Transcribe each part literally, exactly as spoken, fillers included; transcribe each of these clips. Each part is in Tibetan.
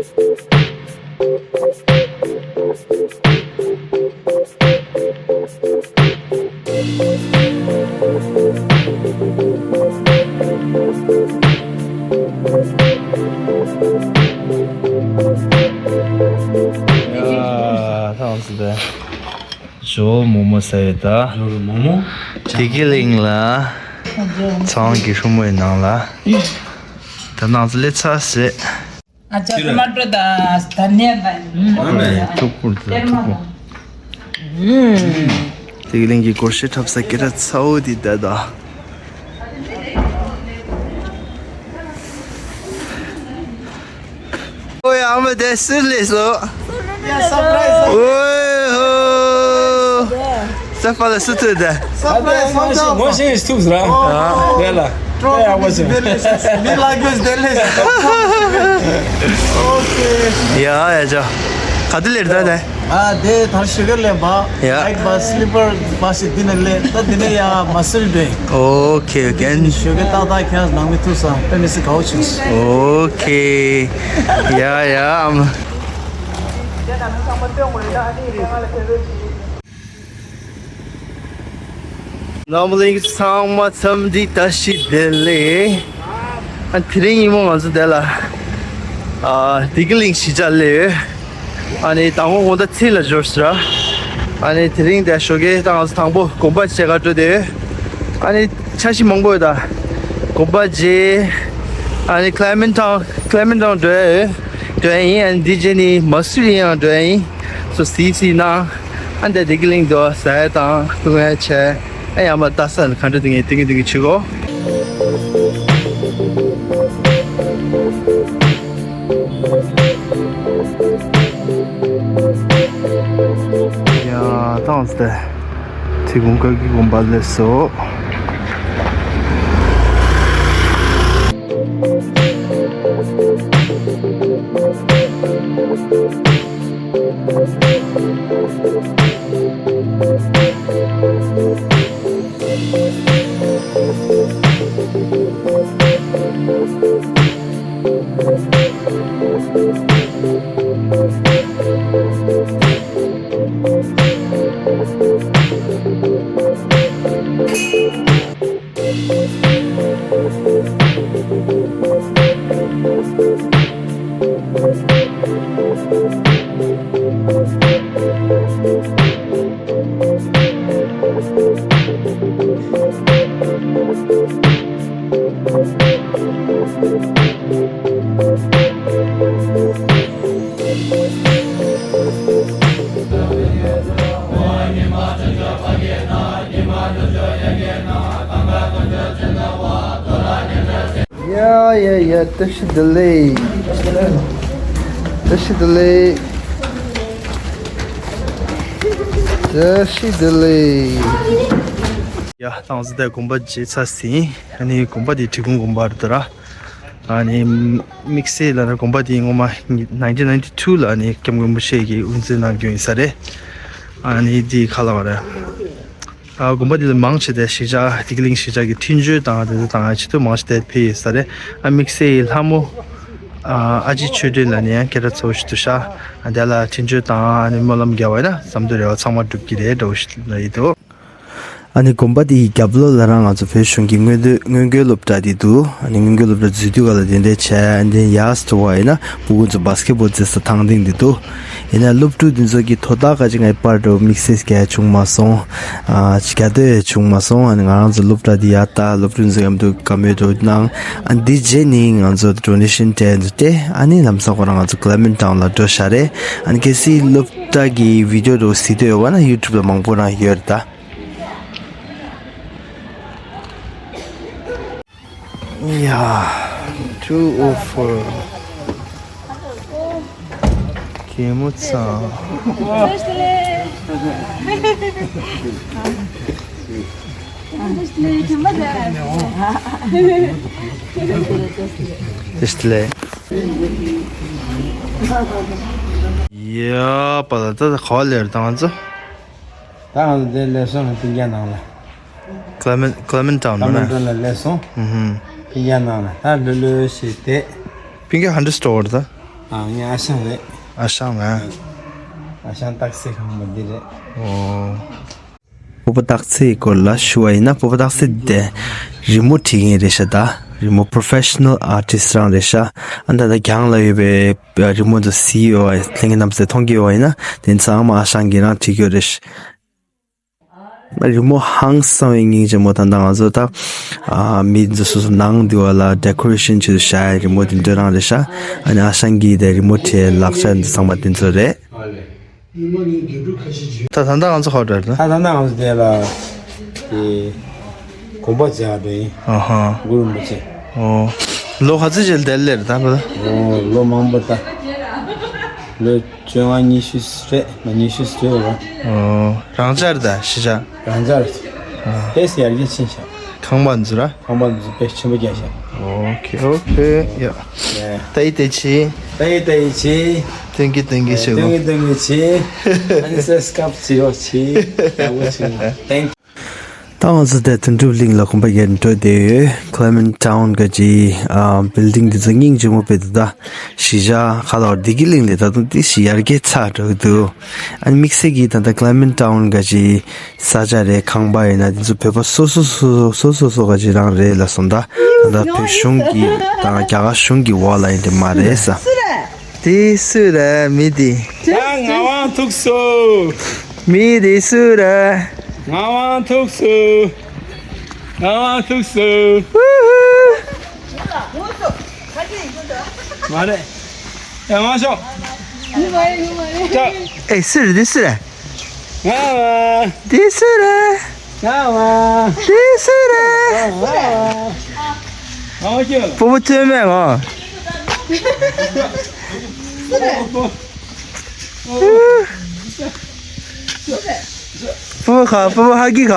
ཡ། ཐང་སི་ཏེ། ཇོ་མོ་མོ་ཟེར་ཡོད་ད། ཇོ་མོ་མོ། བདེ་སྐྱིད་གླིང་ལ། ཚང་གི་ཧྲུང་མོའི་ནང་ལ། ད་ནང་ཚོ་ལས་ཚ་ཟེར། ཨ་ཅག་ཊོ་མ་ཊོ་དང་ད་ནས་ད། ཐུག་པོ་དང་ཐུག་པོ། བདེ་སྐྱིད་གླིང་གི་སྒོར་གཞས་འཁྲབ་ས་སྐད་གྲགས་ཚ་བོ་དེ་ད་ད། ཨོ་ཡ། ཨ་མ་དེ་སུ་ལས་སོ། ཡ། སར་པ་རའི་ཛི། ཨོའི་ཧོ། སར་པ་ལ་སུ་ཐུག་དེ། སར་པ་རའི་ཛི་ཧོང་ཀོང་ངོ་ཤེས་ཐུག་ཟེར། ཨ། དེ་ལ། ཀྲོ་ཀི་དེ་ལས་མི་ལ་གོས་དེ་ལས། ཨོ་ཁེ། ཡ་ཡ་ཅོ། ག་དུས་ལེར་ད་དེ། ཨ་དེ་ཐར་ཤུ་གར་ལེན་པ། ཡ། ལའིཊ་བ་སི་ལི་པར་བ་ཞིག་འདི་ནས་ལེན། ད་འདི་ནས་ཡ་མ་སུ་རི་འགྲོ་ཡིན། ཨོ་ཁེ་ཨོ་ཁེ། ཨན་ཤུ་གར་ཏག་ཏག་ཁྱེད་རང་ནང་མི་ཐུག་ས་དཔེ་མི་སྲིད་དགའ་བོ་བྱུང་། ཨོ་ཁེ། ཡ་ཡ་ཨམ། ནོར་མ་གླིང་ཚང་མ་འཚམས་འདྲི་བཀྲ་ཤིས་བདེ་ལེགས། ཨ་དེ་རིང་ཉིན་མོ་ང་ཚོ་དེ་ལ་ཨ་བདེ་སྐྱིད་གླིང་གཞིས་ཆགས་སླེབས་ཡོད། ཨ་ནི་དང་པོ་དགོང་དག་ཚིག་ལ་འབྱོར་ཟེར། ཨ་ནི་དེ་རིང་དེ་ཞོགས་ཀས་ད་ང་ཚོ་དང་པོ་དགོན་པ་ཆེ་ཁ་འགྲོ་དེ་ཡོད། ཨ་ནི་འཆར་གཞི་མང་པོ་ཡོད་ད། དགོན་པ་རྗེས་ཨ་ནི་ཀླེ་མན་ཊའུན་ཀླེ་མན་ཊའུན་འགྲོ་ཡ་ཡོད། འགྲོ་ཡ་ཡིན། ཨ་ནི་འདི་རྗེས་ནི་མ་སུ་རི་ཡང་འགྲོ་ཡ་ཡིན། སོ་སི་སི་ན་ཨ་ནི་དེ་བདེ་སྐྱིད་གླིང་དུ་ཟ་ཡ་དང་འཐུང་ཡ་བྱས། ཨ་ཡ་མ་ལྟ་ས་ནི་ག་འདྲ་དེ་ངས་དེ་གི་དེ་གི་བྱེད་གོ། ཡ། ཐང་སྟེ། ཐི་གུང་ཀ་གི་དགོན་པ་ལས་སོ། ཡ་ཡ་ཡ། བཀྲ་ཤིས་བདེ་ལེགས། བཀྲ་ཤིས་བདེ་ལེགས། བཀྲ་ཤིས་བདེ་ལེགས། ཡ། ཐང་སྟེ་དགོན་པ་མཇལ་ཚར་ཟིན། ཨ་ནི་དགོན་པ་འདི་གྲི་གུམ་དགོན་པ་རེད་ད་ར། ཨ་ནི་དམིགས་བསལ་ལ་ན་དགོན་པ་འདི་སྔོན་མ་nineteen ninety two ལ་ཨ་ནི་སྐྱབས་མགོན་རིན་པོ་ཆེ་གིས་དབུ་འཛིན་གནང་རྒྱུ་ཡིན་ས་རེད། ཨ་ནི་འདི་ཁ་ལ་བ་རེད། ཨ་དགོན་པ་འདི་ལ་མང་ཆེ་དེ་གཞིས་ཆགས་བདེ་སྐྱིད་གླིང་གཞིས་ཆགས་ཀྱི་འཕྲིན་བཅོལ་དང་དེ་ཚོ་དང་ཆེད་དུ་མང་ཆེ་དེ་ཕེབས་ཡོད་ས་རེད། ཨ་དམིགས་བསལ་ལྷ་མོ་ཨ་ཨ་ཅེ་ཆོས་སྒྲོན་ལ་ནི་ཡང་སྐད་གྲགས་ཚ་བོ་ཞིག་འདུག་ཤག་ཨ་དེ་ལ་འཕྲིན་བཅོལ་དང་ཨ་ནི་སྨོན་ལམ་རྒྱག་པ་ཡིན་ན་བསམ་དོན་རེ་བ་ཚང་མ་འགྲུབ་ཀྱི་རེད་འདྲ་བོ་ཞིག་ལབ་ཡི་འདུག་ཨ་ནི་དགོན་པ་འདི་ཡི་རྒྱབ་ལོགས་ལ་རང་ང་ཚོ་བོད་གཞུང་གི་སྔོན་ཐོན་སྔོན་རྒོལ་སློབ་གྲྭ་འདི་འདུག་ཨ་ནི་སྔོན་རྒོལ་སློབ་གྲྭ་འཛུལ་དུས་ག་ལ་དེ་འདྲས་བྱས། ཨ་ནི་ཡར་འགྲོ་བ་ཡིན་ན་སྤུ་གུ་ཚོ་བཱ་སི་ཀེ་ཊི་བོལ་རྩེ་ས་ཐང་སྟེང་འདི་འདུག་ཡིན་ན་སློབ་ཕྲུག་འདི་ཚོ་གི་དོ་བདག་ག་ཅིག་ངའི་པར་འདྲ་བོ་དམིགས་བསལ་རྒྱག་བྱུང་མ་སོང་། ཨ་རྒྱ་སྟོད་བྱུང་མ་སོང་། ཨ་ནི་ང་རང་ཚོ་སློབ་གྲྭ་འདི་ཡར་ལྟ། སློབ་ཕྲུག་ཚོ་མཉམ་དུ་བཀའ་མོལ་འདྲ་བོ་གནང་། ཨ་འདི་རྗེས་ནི་ང་ཚོ་ཌོ་ནེ་ཤན་སྤྲད་འདུག་སྟེ། ཨ་ནི་ལམ་སང་ཁོ་རང་ང་ཚོ་ཀླེ་མན་ཊའུན་ལ་འགྲོ་ཤག་རེད། ཨ་ནི་གལ་སྲིད་སློབ་གྲྭ་གི་བི་ཌི་ཡོ་འདྲ་བོ་གཟིགས་འདོད་ཡོད་པ་ན་ཡུ་ཊུབ་ལ་མང་པོ་རང་ཡོད་རེད་ད། Yeah, two oh four. གད་མོ་ཚང་། ཡ་པ་ལ་ད་ག་པར་སླེབས་རེད་ད་ང་ཚོ། ད་ང་ཚོ་འདིར་སླེབས་སོང་ན་སྤུན་ཀྱག་ནང་ལ། ཀླེ་མན་ཀླེ་མན་ཊའུན་ཀླེ་མན་ཊའུན་ལ་སླེབས་སོང་། ཨུ་ཧུམ། སྤུན་ཀྱག་ནང་ལ་ད་ལྷོད་ལྷོད་བྱས་བསྡད། སྤུན་ཀྱག་ཧན་ཌེ་ཌི་སི་ཊོར་ད། ཨ། ངའི་ཨ་ཞང་རེད། ཨ་ཞང་རེད། ཨ་ཞང་སྟག་རྩེ་ཁང་པ་འདི་རེད། ཨོ། སྤོ་བོ་སྟག་རྩེའི་སྐོར་ལ་ཞུ་བ་ཡིན་ན། སྤོ་བོ་སྟག་རྩེ་དེ་རི་མོ་བྲིས་མཁན་རེད་ཤག་ད་རི་མོ་པོ་རོ་ཕེ་ཤ་ནལ་ཨར་ཊིསི་རང་རེད་ཤག་ཨ་ད་ད་གྱང་ལ་ཡོད་པའི་རི་མོ་དེ་གཟིགས་ཡོད་པ་ལྷན་རྒྱས་རྣམ་པ་ཚོས་མཐོང་གི་ཡོད་པ་ཡིན་ན། དེ་ཚང་མ་ཨ་ཞང་གིས་རང་བྲིས་ཡོད་རེད་ཤག་རི་མོ་ཧང་སང་བའི་སྙིང་རྗེ་མོ། ད་ལྟ་ང་ཚོ་ད་ཨ་མི་ཚོ་སོ་སོ་ནང་འདི་བ་ལ་ཌེ་ཀོ་རེ་ཤན་བྱེད་དུ་བཞག་ཡ་རི་མོ་དེ་འདྲ་རང་རེད་ཤག་ཨ་ནི་ཨ་ཞང་གིས་དེ་རི་མོ་བྲིས་ལག་ཆ་འདི་ཚང་མ་དེ་ཚོ་རེད། ད་ད་ལྟ་ང་ཚོ་ག་པར་འགྲོ་ཡ་རེད། ད་ད་ལྟ་ང་ཚོ་དེ་ལ་དེ་དགོན་པ་མཇལ་འགྲོ་ཡིན། ཨ་ཧ། གུ་རུ་རིན་པོ་ཆེ། ཨོ། ལོ་ག་ཚོད་ཅིག་དེར་སླེབས་རེད་ད་ལོ། ཨོ་ལོ་མང་པོ་ད། ལོ་བཅོ་ལྔ་ཉི་ཤུ་རེད། ང་ཉི་ཤུ་ཙམ་རེད་བ། ཨོ། རང་ཅག་རེད་ད་གཞིས་ཆགས། རང་ཅག་རེད། ཨ། དཔེ་ཡར་རྒྱས་ཕྱིན་ཤག་ཁང་པ་འཛུལ་ར། ཁང་པ་འཛུལ་དཔེ་ཆེན་པོ་རྒྱག་ཤག་ཨོ་ཁེ་ཨོ་ཁེ། ཡ། ཡ། ཏའི་ཏའི་ཆི། ཏའི་ཏའི་ཆི། ཏེང་གི་ཏེང་གི་ཆི། ཏེང་གི་ཏེང་གི་ཆི། ཨ་ནི་སེ་སྐབས་ཆི་ཡོ་ཆི། ཡག་པོ་ཆི། Thank you། ད་ང་ཚོ་དེ་དོན་གྲུབ་གླིང་ལ་དགོན་པ་རྒྱག་འགྲོ་བསྡད་ཡོད། ཀླེ་མེན་ཊའུན་ག་ཅི་ཨ་བིལ་ཌིང་འདི་ཚོ་སྙིང་རྗེ་མོ་དཔེ་འདུག་ད་གཞིས་ཆགས་ཁ་ལོར་བདེ་སྐྱིད་གླིང་ལས་ད་དུང་ཏི་ཞིག་ཡར་རྒྱས་ཚར་འགྲོ་གི་འདུག་ཨ་ནི་དམིགས་བསལ་གྱིས་ད་ལྟ་ཀླེ་མེན་ཊའུན་ག་ཅི་ས་ཆ་རེད། ཁང་པ་ཡིན་ན་འདི་ཚོ་བོད་པ་སོ་སོ་སོ་སོ་སོ་སོ་ག་ཅི་རང་རེད་ལབ་སོང་། ད་ད་ལྟ་བོད་གཞུང་གི་དང་རྒྱ་གར་གཞུང་གི་འོག་ལ་ཡིན་དེ་མ་རེད་ས། དེ་སུ་རེད་མི་དེ། ད་ངག་དབང་ཐུགས་སུ། མི་དེ་སུ་རེད། ངག་དབང་ཐུགས་སུ། ངག་དབང་ཐུགས་སུ། ཧུ་ཧུ། མ་རེད། ཡ་མ་ཤོག་ཡུ་མ་རེད་ཡུ་མ་རེད། ཨེ་སུ་རེད་དེ་སུ་རེད། ང་བ། དེ་སུ་རེད། ང་བ། དེ་སུ་རེད། ང་བ། ང་བ་ཁྱོད། སྤོ་བོ་ཐོན་མེད་ང་། སྤོ་བོ་ཁ་སྤོ་བོ་ཧ་གི་ཁ།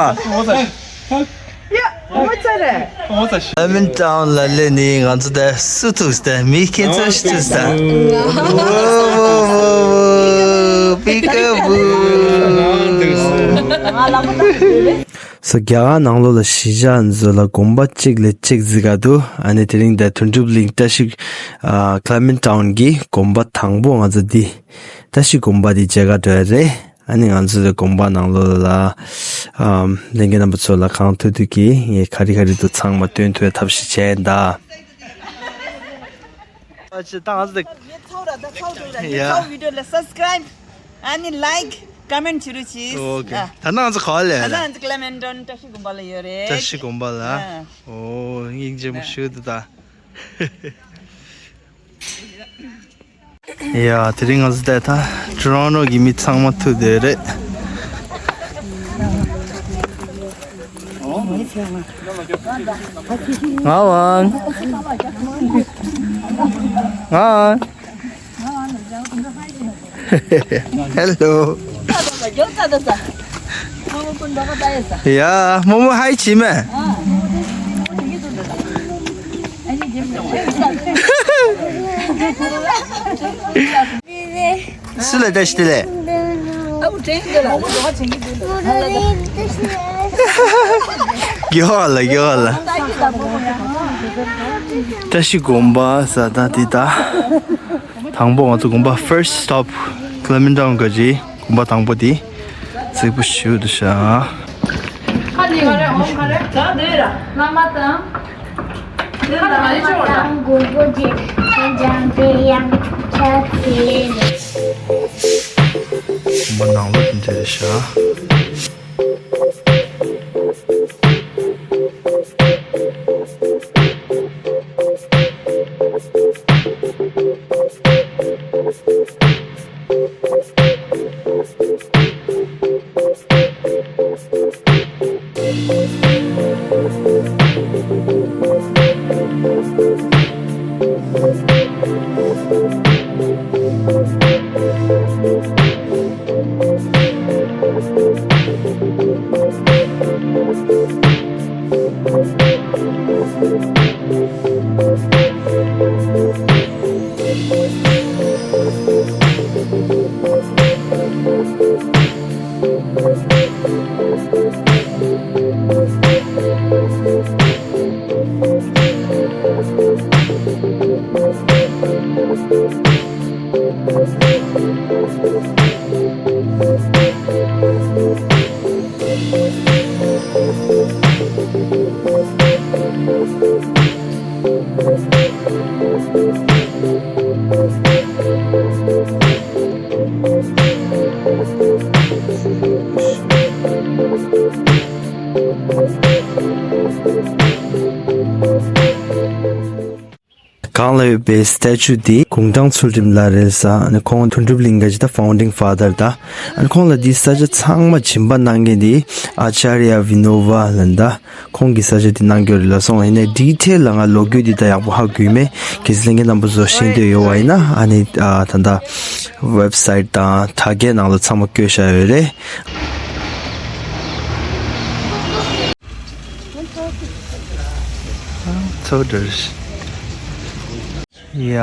ཡ། ཨོ་ཙི་རེད། ཀླེ་མེན་ཊའུན་ལ་སླེབས་ནས་ང་ཚོ་དེ་སུ་ཐུག་སྟེ་མི་ཁྱེད་ཚོ་ཞིག་ཐུག་སྟེ། བོ་བོ་བོ་བོ། པི་ཀ་བུ། སོ་རྒྱ་གར་ནང་ལོགས་ལ་གཞིས་ཆགས་འཛུལ་ལ་དགོན་པ་གཅིག་ལས་གཅིག་འཛུགས་ག་འདུག་ཨ་ནི་དེ་རིང་དེ་དོན་གྲུབ་གླིང་བཀྲ་ཤིས་ཨ་ཀླེ་མེན་ཊའུན་གྱི་དགོན་པ་དང་པོ་ང་ཚོ་འདི་བཀྲ་ཤིས་དགོན་པ་འདི་མཇལ་ག་འགྲོ་ཡ་རེད། ཨ་ནི་ང་ཚོ་དེ་དགོན་པ་ནང་ལོགས་ལ་ཨམ་ལྷན་རྒྱས་རྣམ་པ་ཚོ་ལ་གང་ཐུབ་ཐུབ་ཀྱིས་ངས་ག་རེ་ག་རེ་འདུག་ཚང་མ་སྟོན་ཐུབ་པའི་ཐབས་ཤིག་བྱས་ཡིན་ད། ཨ་ཅེ་ད་ང་ཚོ་དེ། ངས་ཚོགས་ར་ད་ཚོགས་འདུག་ར་ངས་ཡ། ཚོགས་བི་ཌིའོ་ལ་སབ་སི་ཀ་རའིབ་ཨ་ནི་ལའིཀ་ཀོ་མེན་ཊི་བྱེད་རོགས་གྱིས། ཨོ་ཁེ། ཨ། ད་ང་ཚོ་ག་པར་ལ་ད་ཡོད་ང་ལ། ཚོ་ཀླེ་མེན་ཊའུན་བཀྲ་ཤིས་དགོན་པ་ལ་ཡོད་རེད། བཀྲ་ཤིས་དགོན་པ་ལ། ཨ། ཨོ་སྙིང་རྗེ་མོ་ཞུ་འདུག་ད། ཡ། དེ་རིང་ང་ཚོ་ད་ད་ཊོ་རོན་ཊོ་གི་མི་ཚང་མ་ཐུག་བསྡད་རེད། ང་ཝང་། ང་ཝང་། ཧེ་ལོ། ཡ། རྨོ་མོ་ཧའི་བྱེད་མེད། སུ་ལ་བཀྲ་ཤིས་བདེ་ལེགས། མགྱོགས་ལ་མགྱོགས་ལ། བཀྲ་ཤིས་དགོན་པ་ཟེར་ད་འདི་ད། དང་པོ་ང་ཚོ་དགོན་པ་first stop ཀླེ་མེན་ཊའུན་ག་ཅི་དགོན་པ་དང་པོ་དེ་གཟིགས་པོ་ཞུ་འདུག་ཤག་དགོན་པ་ནང་ལོགས་དེ་འདྲ་རེད་ཤག་སྒང་ལ་ཡོད་པའི་སི་ཊེ་ཅུ་འདི་གུང་ཐང་ཚུལ་ཁྲིམས་ལགས་རེད་ཟེར། ཨ་ནི་ཁོང་དོན་གྲུབ་གླིང་གི་ད་ཕའུན་ཌིང་ཕ་དར་ད། ཨ་ནི་ཁོང་ལ་འདི་ས་ཆ་ཚང་མ་སྦྱིན་པ་གནང་མཁན་འདི་ཨ་ཅཱརྱ་བི་ནོ་བ་ལབ་ད། ཁོང་གིས་ས་ཆ་འདི་གནང་རྒྱུ་རེད་ལབ་སོང་། ཡིན་ནའི་ཌི་ཊེལ་ལ་ང་ལོ་རྒྱུས་འདི་ད་ཡག་པོ་ཧ་གོ་མེད། གལ་སྲིད་ལྷན་རྒྱས་རྣམ་པ་ཚོ་ཤེས་འདོད་ཡོད་པ་ཡིན་ན། ཨ་ནི་ཨ་ད་ད་ཝེབ་སའིཊ་དང་དྲ་རྒྱའི་ནང་ལ་ཚང་མ་བཀོད་བཞག་ཡོད་རེད། ཚོ་འདྲ། ཡ།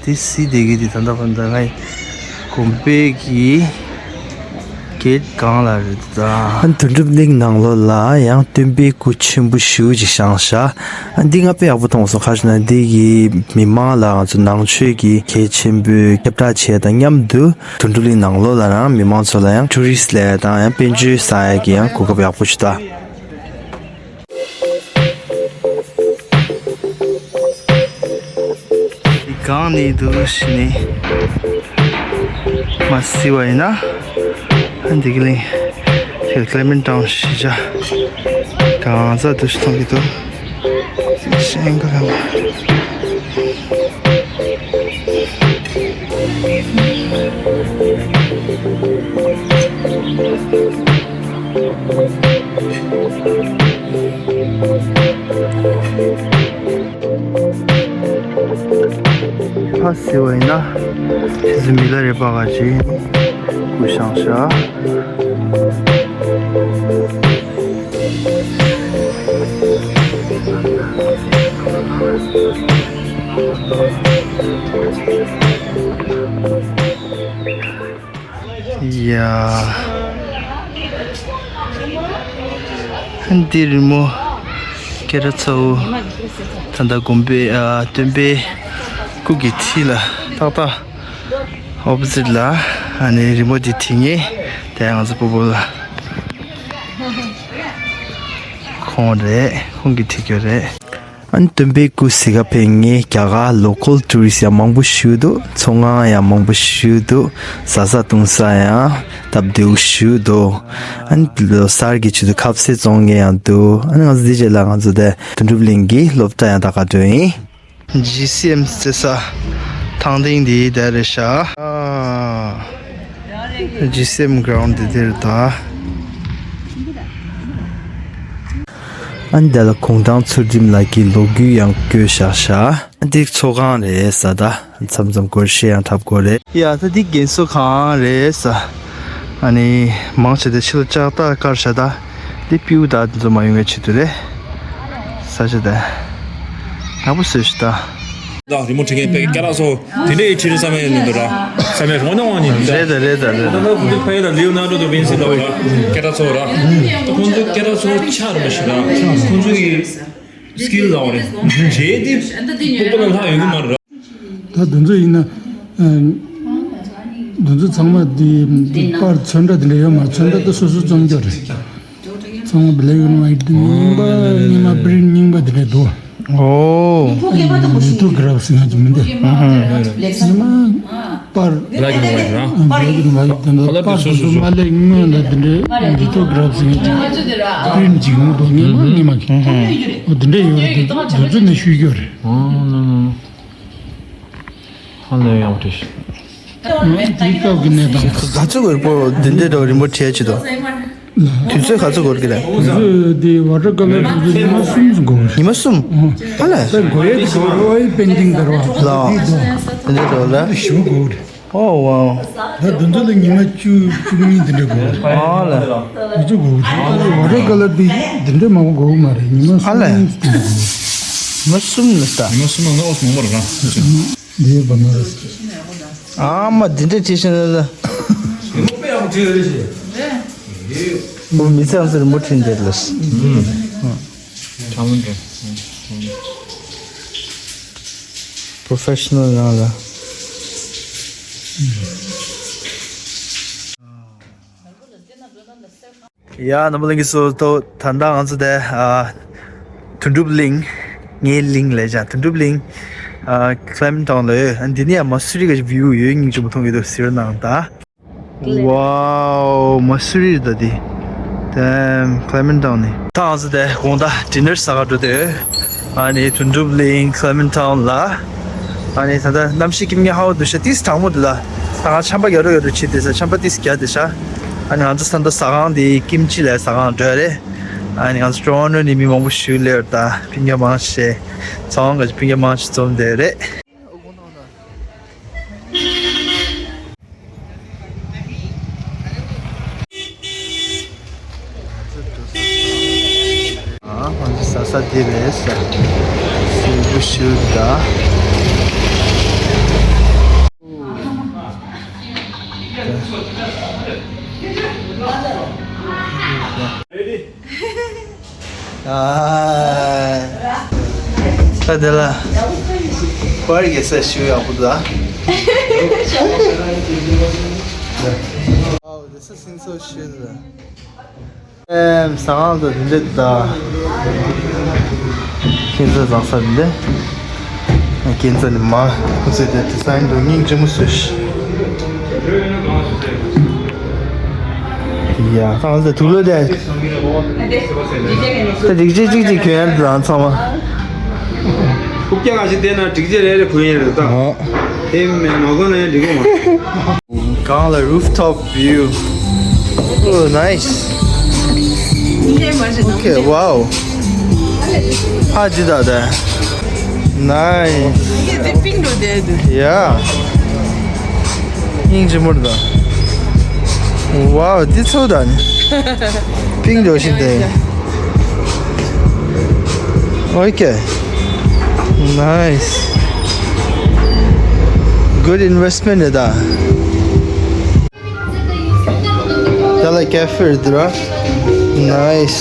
དེ་སི་དེ་གི་དེ་ད་ལྟ་བར་ད་ང་དགོན་པའི་གི་གེ་ཊི་སྒང་ལ་རེད་ད། ཨ་དོན་གྲུབ་གླིང་ནང་ལོགས་ལ་ཡང་སྟོན་པའི་སྐུ་ཆེན་པོ་ཞེ་པོ་ཅིག་བཞེངས་ཤག་ཨ་འདི་ང་དཔེ་ཡག་པོ་མཐོང་སོང་། ག་རེ་ཟེར་ན་འདི་གི་མི་མང་ལ་ང་ཚོ་ནང་ཆོས་ཀྱི་གལ་ཆེན་པོའི་ཁྱབ་བསྒྲགས་བྱས་དང་མཉམ་དུ། དོན་གྲུབ་གླིང་ནང་ལོགས་ལ་རང་མི་མང་ཚོ་ལ་ཡང་ཊུ་རི་སི་ལ་དང་ཡང་དཔལ་འབྱོར་བསགས་ཡ་གི་ཡང་གོ་སྐབས་ཡག་པོ་ཞིག་ད། འདི་གང་ནས་འདུག་ཞིག་ནས་མ་གཟིགས་པ་ཡིན་ན། ཨ་འདི་གི་གླིང་། དེ་ཀླེ་མེན་ཊའུན་གཞིས་ཆགས་གང་ཟག་འདུག་ཞིག་མཐོང་གི་འདུག་ཤིང་ཁ་གང་། ཕར་གཟིགས་པ་ཡིན་ན། ཁྱེད་ཚོ་མི་ལ་རེ་པ་ག་ཅིག་སྐུ་བཞེངས་ཤག་ཡ། འདི་རི་མོ་སྐད་གྲགས་ཚ་བོ། ད་ལྟ་དགོན་པའི་ཨ་སྟོན་པའི་སྐུ་གི་ཁྲི་ལ་ཏག་ཏག་ཨོ་པོ་ཟིཊ་ལ་ཨ་ནི་རི་མོ་འདི་བྲིས་མཁན་དེ་ང་ཚོ་སྤོ་བོ་ལགས། ཁོང་རེད། ཁོང་གིས་བྲིས་རྒྱུ་རེད། ཨ་ནི་སྟོན་པའི་སྐུ་གཟིགས་ག་ཕེབས་མཁན་རྒྱ་གར་ལོ་ཀལ་ཊུ་རི་སི་ཡང་མང་པོ་ཞིག་འདུག་ཚོང་ཁང་ཡང་མང་པོ་ཞིག་འདུག་ཟ་ས་བཏུང་ས་ཡང་སྟབས་བདེ་པོ་ཞིག་འདུག་ཨ་ནི་ལོ་གསར་གྱི་ཆེད་དུ་ཁ་ཟས་བཙོང་མཁན་ཡང་འདུག་ཨ་ནི་ང་ཚོ་འདི་རྗེས་ལ་ང་ཚོ་དེ་དོན་གྲུབ་གླིང་གི་སློབ་གྲྭ་ཡང་ད་ག་འགྲོ་ཡིན། ཇི་སི་ཨེམ་རྩེ་ས་ཐང་སྟེང་འདི་དེར་རེད་ཤག་ཨ། ཇི་སི་ཨེམ་གྷ་རའུན་ཌི་འདི་དེར་ད། ཨ་ནི་དེ་ལ་གུང་ཐང་ཚུལ་ཁྲིམས་ལགས་ཀྱི་ལོ་རྒྱུས་ཡང་བཀོད་བཞག་ཤག་ཨ་འདི་ཚོགས་ཁང་རེད་ཟེར་ད། མཚམས་མཚམས་སྒོར་གཞས་ཡང་འཁྲབ་དགོས་རེད། ཡ་ད་འདི་རྒན་གསོ་ཁང་རེད་ཟེར། ཨ་ནི་མང་ཆེ་དེ་ཕྱི་ལོགས་ལྕགས་ཐག་བཀར་བཞག་ད། འདི་སྤྲེའུ་དག་འདི་ཚོ་མ་ཡོང་བའི་ཆེད་དུ་རེད། ས་ཆ་དེ་ཡག་པོ་བཟོས་ཤག་ད། ད་རི་མོ་བྲིས་མཁན་དཔེ་སྐད་གྲགས་ཚ་བོ་དེ་འདྲའི་ཁྲིད་རིན་བསམ་ཡས་མི་འདུག་ར། བསམ་ཡས་རོགས་གནང་བ་ནི་འདུག་རེད་ད་རེད་ད་རེད་ད། ད་ཁོང་ཚོ་ཕ་གི་ལ་ལིའོ་ནར་ཌོ་ད་ཝིན་སི་ལབ་ར། སྐད་གྲགས་ཚ་བོ་ར། ད་ཁོང་ཚོ་སྐད་གྲགས་ཚ་བོ་ཆགས་རེད་མ་ཤི་ར། ཁོང་ཚོ་གི་སི་ཀིལ་ལབ་རེད། བྱས་ཏེ་སྤོ་བོ་ལ་ལྷག་ཡོད་གི་མ་རེད་ར། ད་དེ་ཚོ་ཡིན་ན། ཨ། དེ་ཚོ་ཚང་མ་དེ་པར་ཚོན་ཁྲ་དེ་འདྲ་ཡོད་མ་ཚོན་ཁྲ་ད་སོ་སོ་རྩོམ་རྒྱུ་རེད། ཚང་མ་བྷི་ལེག་ཨེན་ཝའིཊ་དེ་རྙིང་པ་རྙིང་མ་པི་རིན་ཊ་རྙིང་པ་དེ་འདྲ་འདུག་ཨོ། ལི་ཐོ་གྷ་རབ་ཟེར་ཡ་ཅིག་མི་འདུག་ཨ་ཧ། རྙིང་མ་པར། བྷི་ལེག་ཨེན་ཝའིཊ་ར། ཨ་བྷི་ལེག་ཨེན་ཝའིཊ་དེ་འདྲ་པར་དེ་ཚོ་མ་ལས་སྔོན་ལ་དེ་འདྲའི་ལི་ཐོ་གྷ་རབ་ཟེར་ཡ་ཅིག་པི་རིན་ཊ་ཅིག་མི་འདུག་རྙིང་མ་རྙིང་མ་གི། ཨོ་དེ་འདྲ་ཡོད་རེད། དེ་ཚོ་ནས་བཤུས་རྒྱུ་རེད། ཨོ་ལོ་ལོ། ཧ་ལས་ཡག་པོ་བྲིས། དེའི་སྐབས་ཀྱི་གནས་སྟངས། ག་ཚོད་ཀྱི་པོ་འདི་འདྲའི་འདྲ་བོ་རིན་པོ་ཆེ་ཆེ་དོ། དུས་ཚོད་ག་ཚོད་འགོར་གི་རེད། དུས་ཚོད་འདི་ཝ་ཊར་ཀ་ལར་དུས་ཚོད་ཉི་མ་གསུམ་ཙམ་འགོར། ཉི་མ་གསུམ། ཨ་ལས། ད་འགོར་ཡས་དེ་འགོར་ཨོ་ཡི་པེན་ཊིང་འདྲ་བ། ལ། འདི་འདྲ་འདྲ་བོ་ལ། ཞུ་འགོར། ཨོ་ཝའོ། ད་དུས་ཚོད་ལ་ཉི་མ་བཅུ་བཅུ་གཉིས་འདི་འདྲ་འགོར། ཨ་ལས། དུས་ཚོད་འགོར། ད་ཝ་ཊར་ཀ་ལར་དེ་འདི་འདྲ་མང་པོ་འགོར་མ་རེད། ཉི་མ་ཨ་ལས། གསུམ་འདི་འདྲ་འགོར། ཉི་མ་གསུམ་ལ་ལྟ། ཉི་མ་གསུམ་ལ་ང་ཨོ་སི་མང་པོ་རེད་ར། འདི་བ་མ་རེད། ཨ་མ་འདི་འདྲ་བྲིས་ཤིང་ལ་ལ། མོ་མི་ཚང་ཟེར་མོ་ཁྲིན་འདེར་ལ། ཨུམ། ཨུམ། ཆ་མོ་འདྲ། ཨུམ། ཨུམ། པོ་རོ་ཕེ་ཤི་ནལ་རང་ལ། ཡ། རྣམ་པ་ལྷན་རྒྱས་ཚོ། ད་ལྟ་ང་ཚོ་དེ་ཨ་དོན་གྲུབ་གླིང་། ངའི་གླིང་ལས་ཀྱང་དོན་གྲུབ་གླིང་། ཨ་Clement Town ལ་ཡོད། ཨ་འདི་ནས་ཡང་མ་སུ་རི་གི་view ཡོད། སྙིང་རྗེ་མོ་མཐོང་གི་འདུག་ཟེར་གནང་ད། Wow, མ་སུ་རི་རེད་ད་འདི། Damn, Clement Town ནི། ད་ང་ཚོ་དེ་དགོང་དག་dinner ཟ་ག་འགྲོ་དེ། ཨ་ནི་དོན་གྲུབ་གླིང་Clement Town ལ། ཨ་ནི་ད་ལྟ་གནམ་གཤིས་ཀྱི་ཉི་ཧ་བ་འདུག་ཤག་ཏིས་གྲང་མོ་འདུག་ལ། ད་ང་ཆམ་པ་རྒྱག་རོགས་རྒྱག་རོགས་བྱེད་དེ་ས། ཆམ་པ་ཏིས་རྒྱག་དེ་ཤག་ཨ་ནི་ང་ཚོ་ད་ལྟ་ཟ་ཁང་དེ་ཀིམ་ཅི་ལ་ཟ་ཁང་འགྲོ་རེད། ཨ་ནི་ང་ཚོ་ཊོ་རོན་ཊོ་ནས་མི་མང་པོ་ཞིག་སླེབས་ད། ཕིང་ཀ་མང་ཆེ། ཚང་ག་ཕིང་ཀ་མང་ཆེ་འཛོམས་བསྡད་རེད། ཨ། ང་ཚོ་ཟ་ས་འདི་རེད་ས། སིལ་བུ་ཤུ་ད། Ready? ཨ། ད་དེ་ལ་པར་རྒྱག་ས་ཞུ་ཡག་པོ་འདུག་ཨ། Wow, this is so shit. ཨེམ། ཟ་ཁང་དུ་འདི་འདྲ་ད། ཁྱེད་ཚོ་བཟང་ས་འདི་འདྲ། ཁྱེད་ཚོ་ནི་མ་ཁོ་ཚོས་དེ་ཌི་ཛའིན་དུ་སྙིང་རྗེ་མོ་བཟོས་ཤག་ཡ། ད་ང་ཚོ་དུག་ལོག་དེ། ད་རིགས་གཅིག་གཅིག་གཅིག་གྱོན་ཡ་དང་ཚང་མ། ཁུག་ཀྱ་ག་ཞིག་བསྡད་ན་སྒྲིག་ཆས་རེ་རེ་གོན་ཡ་རེད་ད། ཨོ། དེ་མེད་མ་གོན་ན་ཡང་འགྲིག་གི་མ། གང་ལ་rooftop view. Oh, nice. Okay, wow. ཧ་ཅི་ད་ད། Nice. Yeah. སྙིང་རྗེ་མོ་རེད་ད། Wow, འདི་ཚོ་ད་ནི། པིང་འགྲོ་བཞིན་དེ། Okay. Nice. Good investment རེད་ད། ད་ལ་ཀེ་ཧྥེ་རེད་འདུག་ར། Nice.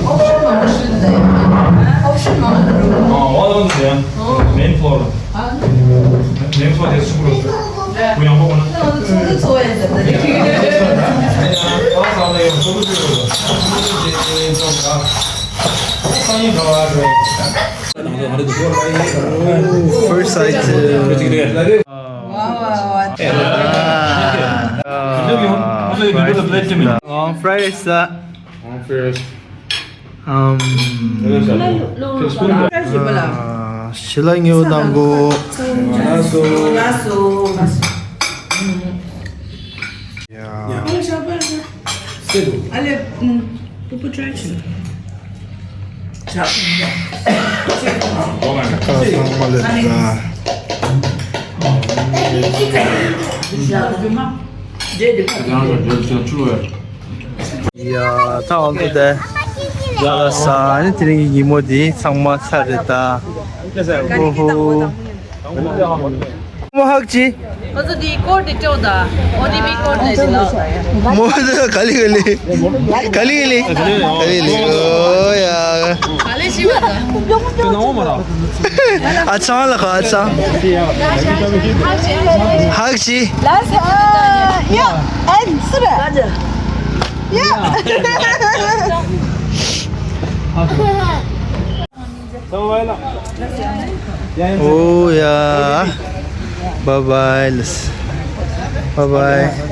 Option མང་པོ་ཞིག་འདུག་ཨ། ཨོ་ལོ་ཟེར་ཡང་། main floor། main floor དེ་སུ་རོ། ཁུ་ཡང་པོ་ན། ཚོགས་འདུ་ཚོགས་ཡ་ཟེར་ཏེ། ཨ་ས་ལ་ཡང་ཚོགས་འདུ་ཚོགས་ཡ། ཨ་ས་ཡིན་ག་བ་རེད། First sight. Long fries. Um. ཤི་ལ་ཉེའུ་དང་གོ། Yeah. Ale, mm, pupu try to. ཁ་ཚང་མ་ལ་ད། ཡ། ད་འོང་དུ་དེ། ཡ་ལ་ས་ནི་དེ་རིང་གི་ཉིན་མོ་འདི་ཚང་མ་ཚར་རེད་ད། ཨོ་ཧོ། མོ་ཧག་ཅི། ང་ཚོ་འདི་སྐོར་དེ་སྤྲོད་ད། ཨོ་ཌི་པི་སྐོར་དེ་དེ་ལ། མོ་དེ་ག་ལི་ག་ལི། ག་ལི་ག་ལི། ག་ལི་ག་ལི། ཨོ་ཡ། ག་ལི་ཞིག་བ་ད། ཨ་ཚང་ལ་ཁ་ཨ་ཚང་། ཧག་ཅི། ལ་ས། ཡ། ཨན་སི་ར། ཡ། Oh yeah. Bye bye. Bye bye.